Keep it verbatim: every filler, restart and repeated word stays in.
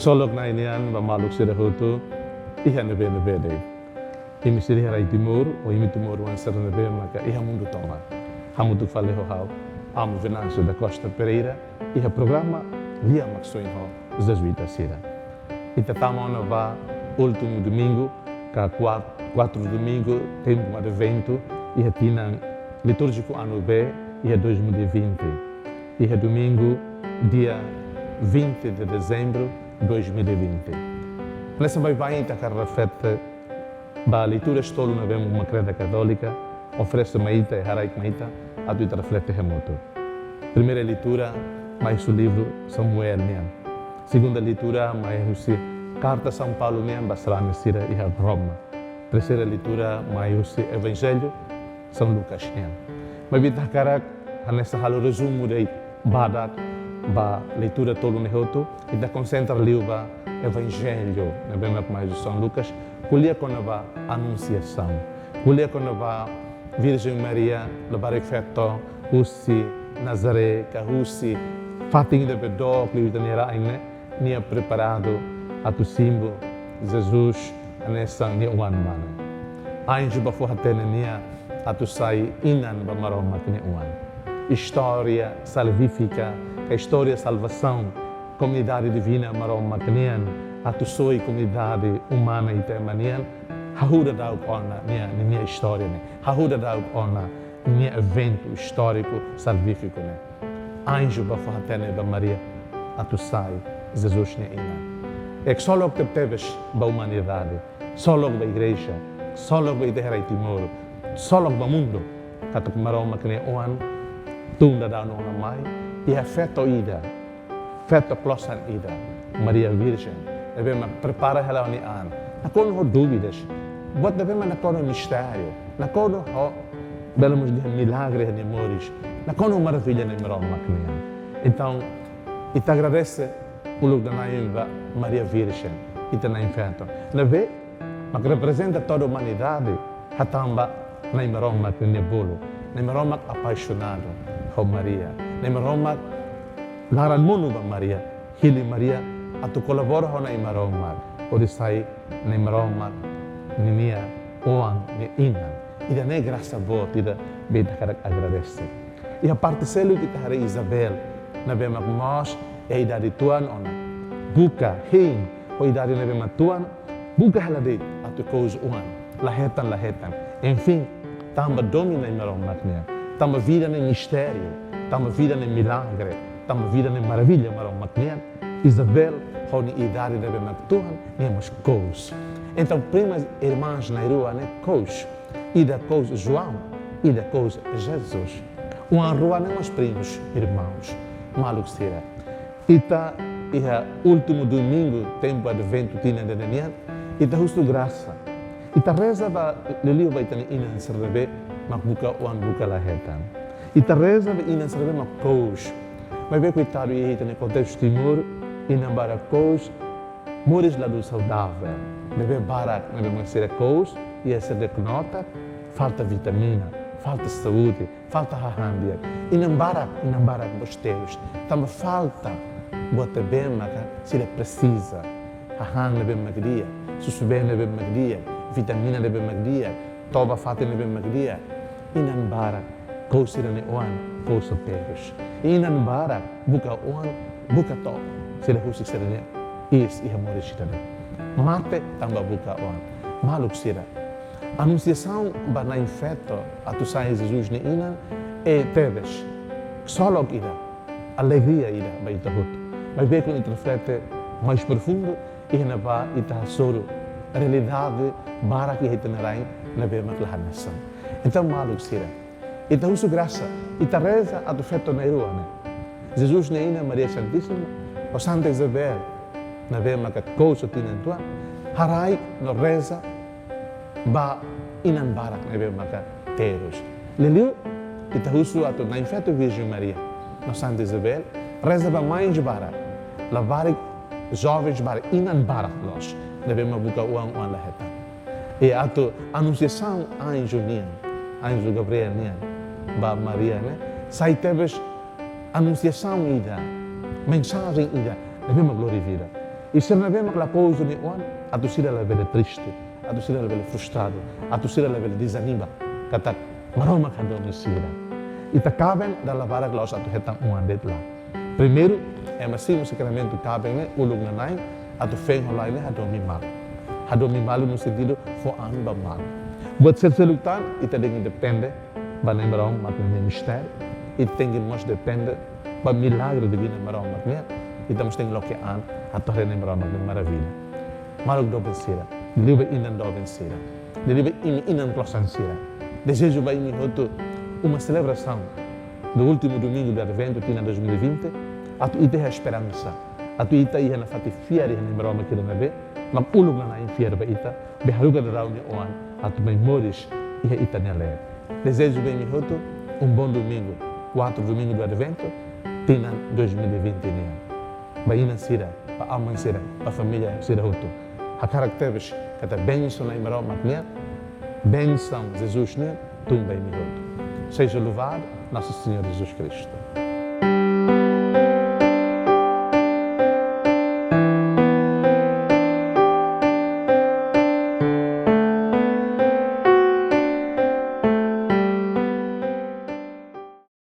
Ksolok Na'i nian ba maluk sira hotu, iha ne'ebé-ne'ebé de'it. Imi sira iha rai Timor, ou imi timoroan sira ne'ebé maka iha mundu tomak. Hamutuk fali ho ha'u, Amu Venâncio da Costa Pereira, iha programa Lia Maksoin ho Jesuita sira. Ita tama ona ba últimu domingu, ka kuat-, kuartu domingu tempu Adventu, iha tinan litúrjiku anu B, iha dois mil e vinte. Iha domingu, dia vinte de dezembro dois mil e vinte. Hanesan baibain ita hakarak reflete ba leituras tolu ne'ebé Uma Kreda Katólika oferese mai ita, haraik mai ita, atu ita reflete hamutuk. Primeira leitura mai husi livru Samuel nian. Segunda leitura mai husi karta São Paulo nian ba sarani sira iha Roma. Terseira leitura mai husi Evanjellu São Lucas nian. Maibé ita hakarak hanesan halo rezumu de'it badak ba leitura tolu ne'e hotu, ita konsentra liu ba Evanjellu ne'ebé mak mai husi São Lucas, ko'alia kona-ba Anunsiasaun. Ko'alia kona-ba Virjen Maria, labarik feto husi Nazaré, ka husi fatin ida be dook liu ita-nia rain ne'e, nia preparadu atu simu Jesus hanesan nia oan-mane. Anju bá fó-hatene nia atu sai inan ba Maromak nia oan. Istória salvífika, ka istória salvasaun, komunidade divina Maromak nian atu soi komunidade umana ita ema nian, hahú daudauk ona nia, nia istória ne'e, hahú daudauk ona nia eventu istóriku salvífiku ne'e. Anju bá fó-hatene ba Maria atu sai Jesus nia inan. I ksolok tebetebes ba umanidade, ksolok ba igreja, ksolok ba ita iha rai Timor, ksolok ba mundu, katak Maromak nia oan tun daudaun ona mai, iha feto ida, feto klosan ida, Maria Virjen, ne'ebé mak prepara hela nia an. Nakonu ho dúvidas. Buat ne'ebé mak nakonu mistériu. Nakonu ho, bele mós dehan milagre iha nia moris. Nakonu ho maravilla Na'i Maromak nian. Entaun, ita agradese uluk danai ba Maria Virjen, ita-nia na'in-feton. Ne'ebé mak reprezenta toda umanidade, hatán ba Na'i Maromak nia bolu. Na'i Maromak apaixonadu ho Maria. Na'i Maromak laran-monu ba Maria. Hili Maria atu kolabora ho Na'i Maromak hodi sai Na'i Maromak ninia oan, nia inan. Ida-ne'e grasa boot ida be ita hakarak agradese. Iha parte seluk ita haree Isabel, ne'ebé mak mós iha idade tuan ona. Buka hein, ho idade ne'ebé mak tuan, buka hela de'it atu kous oan, la hetan, la hetan. Enfin, tanba domin Na'i Maromak nian, tanba vida ne'e mistériu, tanba vida ne'e milagre, tanba vida ne'e maravilla Maromak nian, Isabel, ho nia idade ne'ebé mak tuan, nia mós kous. Entaun, primas irmãs na'in-rua ne'e kous. Ida kous João, ida kous Jesus. Oan rua ne'e mós primos irmãos. Maluk sira, ita iha últimu domingu tempu Adventu tinan ida-ne'e nian, ita husu grasa. Ita reza ba liuliu ba ita-nia inan sira ne'ebé mak buka oan, buka la hetan. Ita reza ba inan sira ne'ebé mak kous. Maibé koitadu, iha ita-nia kontestu Timor, inan barak kous, moris ladún saudável. Bebé barak ne'ebé mak sira kous, iha sira-nia knotak, falta vitamina, falta saúde, falta hahán di'ak. Inan barak, inan barak boot tebes. Tanba falta buat ne'ebé maka sira presiza. Hahán ne'ebé mak di'ak, susubeen ne'ebé mak di'ak, vitamina ne'ebé mak di'ak, toba fatin ne'ebé mak di'ak. Inan barak kous sira-nia oan, kous tebes. Inan barak buka oan, buka to'o sira husik sira-nia iis iha moris ida-ne'e. Mate tanba buka oan. Maluk sira, Anunsiasaun ba na'in-feton atu sai Jesus nia inan, i tebes ksolok ida, alegria ida ba ita hotu. Maibé kuandu ita reflete mais profundu, iha ne'ebá ita hasoru realidade barak iha ita-nia rain ne'ebé mak la hanesan. Entaun, maluk sira, ita husu grasa, ita reza atu feto na'in-rua ne'e, Jesus nia inan Maria Santísima, ho Santa Isabel, ne'ebé maka kous ho tinan tuan, haraik no reza ba inan barak ne'ebé maka terus. Liuliu, ita husu atu na'in-feton Virjen Maria no Santa Isabel, reza ba mães barak, labarik jovens barak, inan barak loos ne'ebé mak buka oan, oan la hetan. I atu anunsiasaun anju nian, anju Gabriel nian, ba Maria ne'e, sai tebes anunsiasaun ida, mensajen ida ne'ebé mak glória vida. I sira ne'ebé mak lakohi uza nia oan, atu sira labele triste, atu sira labele frustradu, atu sira labele dezanima. Katak Maromak hadomi sira. Ita kaben dala barak la'ós atu hetan oan de'it lae. Primeiru, ema simu sakramentu kaben ne'e uluk nanain, atu feen ho la'en ne'e hadomi malu. Hadomi malu no sentidu fó an ba malu. Buat seluk-seluk tan, ita tenke depende ba Nai Maromak nia mistériu. Ita tenke mós depende ba milagre divinu Maromak nian. Ita mós tenke loke an atu haree Nai Maromak nia maravilla. Maluk doben sira, liuliu ba inan doben sira, liuliu ba imi inan klosan sira. Dezeju ba imi hotu uma selebrasaun do último domingo do Advento, tinan dois mil e vinte, atu ita iha esperansa, atu ita iha nafatin fiar iha Nai Maromak ida ne'ebé mak uluk nanain fiar ba ita, be haruka daudaun nia oan atu mai moris iha ita-nia leet. Dezeju ba imi hotu um bom domingo, quatro domingo do Advento, tinan dois mil e vinte nian. Ba inan sira, ba aman sira, ba família sira hotu. Hakarak tebes katak bensaun Nai Maromak nian, bensaun Jesus nian, tun ba imi hotu. Seja louvado nosso Senhor Jesus Cristo.